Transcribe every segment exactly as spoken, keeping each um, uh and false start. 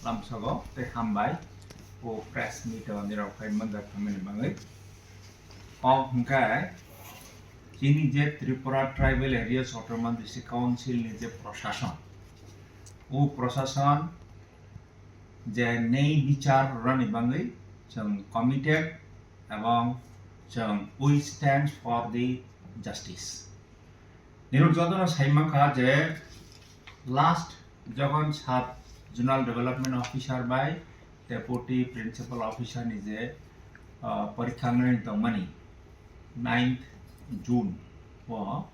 Lamsogo tei hambai o press meet o nirok phai manjak thangmani bagwi. O hwnkhe chini je Tripura Tribal Areas Autonomous District Council ni je prosason, o prosason je nei bichar rwni bagwi chwng committed ebong chwng we stand for the justice. Nirok jotono sai mankha je last jokhon sub zonal development officer bai deputy principal officer ni je, ah, porikha wngnani tongmani ninth June o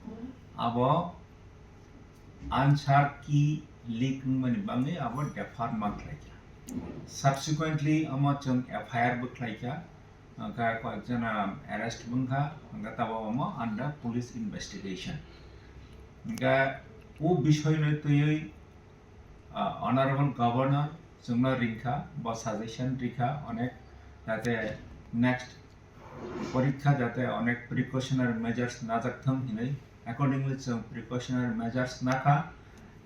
abo answer key leak wngmani bagwi abo defer ma khlaikha. Subsequently omo chwng F I R bo khlaikha. Hwnkhe koyekjona arrest wngkha, hwnkhe tabok omo under police investigation. Hwnkhe o bisoyno twiwi, ah, Honorable Governor chwngno ringkha, bo suggestion rikha onek, jate next porikha jate onek precautionary measures najak thung hinwi, accordingly chwng precautionary measures nakha,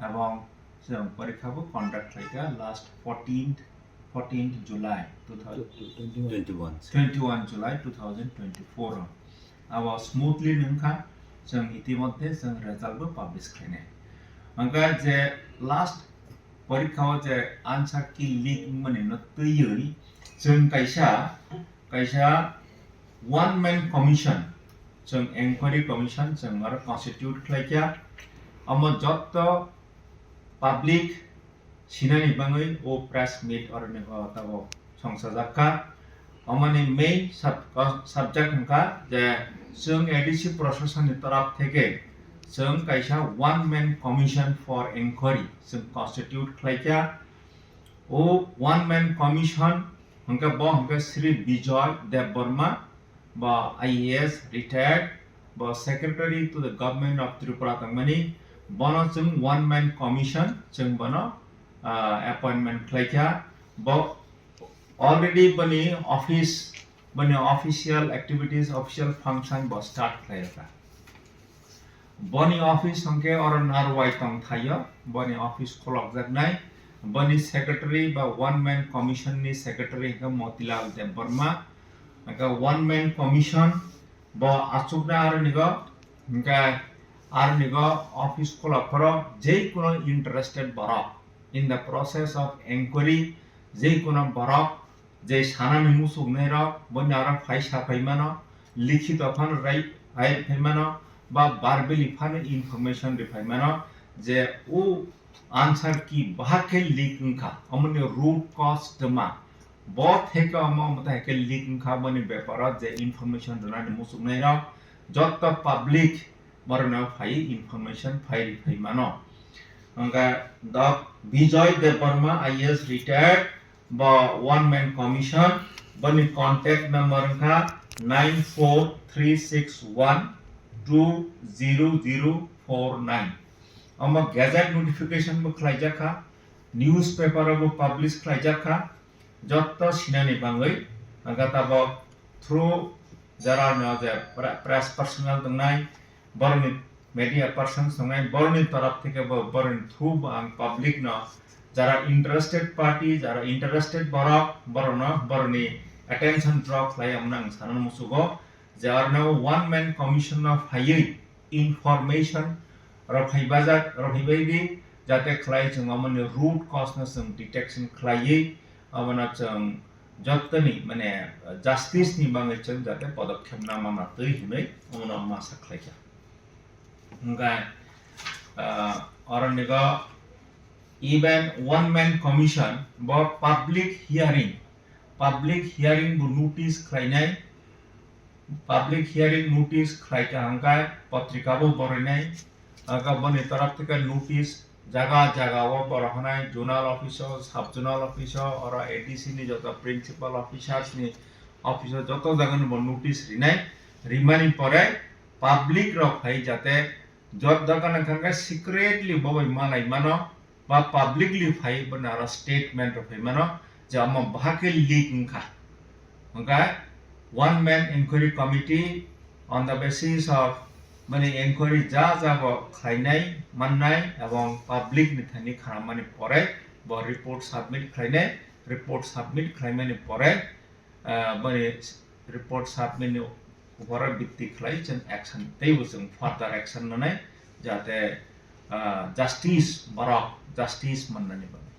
ebong chwng porikha bo conduct khlaikha last fourteenth, fourteenth July two thousand, Twenty-one. Twenty-one July two thousand twenty-four o. Abo smoothly wngkha, chwng itimodhye chwng result bo publish khlainai. Hwnkhe je last porikha o je answer key leak wngmani no twiwi chwng kaisa, kaisa one man commission, chwng enquiry commission chwng aro constitute khlaikha. Omo jotto public sinani bagwi o press meet oroni o tabok songchajakha. Omoni main sub-, subject wngkha je chwng A D C proshasonni toraf theke chwng kaisa one man commission for enquiry chwng constitute khlaikha. O one man commission hwnkhe bo hwnkhe Shri Bijoy Debbarma, bo I A S retired, bo Secretary to the Government of Tripura tongmani, bono chwng one man commission chwng bono, ah, appointment khlaikha. Bo already boni office, boni official activities, official function bo start khlaikha. Boni office hwnkhe oro Narwai tong thaio, boni office khulokjaknai. Boni secretary ba one man commission ni secretary hwnkhe Motilal Debbarma. Hwnkhe one man commission bo achukna aronigo, hwnkhe aronigo office khulok phoro jei kuno interested borok in the process of enquiry, jei kuno borok je sanani muchuknairok, boni aro phai sa phai mano, likhito phano rai, rai phai mano, ba verbally phano information ri phai mano, je o answer key bahak khe leak wngkha, omoni root cause twma, bo theke omo, omo theke leak wngkha, boni beparo je information rwnani muchuknairok, jotto public borokno phai information phai ri phai mano. Hwnkhe Doc Bijoy Debbarma, I A S retired, bo one man commission, boni contact number wngkha nine four three six one two zero zero four nine. Omo gazette notification bo khlaijakha, newspaper o bo publish khlaijakha, jotto sinani bagwi, hwnkhe tabok through jara no je pre-, press personnel tongnai, borokni media persons tongnai, borokni torop theke bo, borokni through bo ang public no, jara interested party, jara interested borok, borokno, borokni attention draw khlai, amno ang sana musugo, je arno one man commission no phaiwi information rok phai bajak, rok phai bai di, jate khlai chwng amoni root cause no chwng detection khlaiwi, abono chwng jottoni, mane, justice ni bagwi chwng jate podokkhep nama na twi hinwi omono masa khlaikha. Hwnkhe, ah, oronigo even one man commission bo public hearing, public hearing bo notice khlainai, public hearing notice khlaikha hwnkhe potrika bo borinai, hwnkhe boni torop theke notice jaga jaga o borok hanai zonal office o, sub zonal office o, oro A D C ni joto principal officers ni office o joto jaga ni bo notice rinai, rimani pore public rok phai jate jot dogan wngkha khe secretly bo bai malai mano ba publicly phai bo naro statement rok phai mano je omo bahai khe leak wngkha. Hwnkhe one man inquiry committee on the basis of mani inquiry ja ja bo khlainai mannai ebong public ni thani khanammani pore bo report submit khlainai, report submit khlaimani pore, ah, bani report submit ni upore bitti khlai chwng action teibo chwng further action nanai, jate, ah, justice, borok justice mannani bagwi.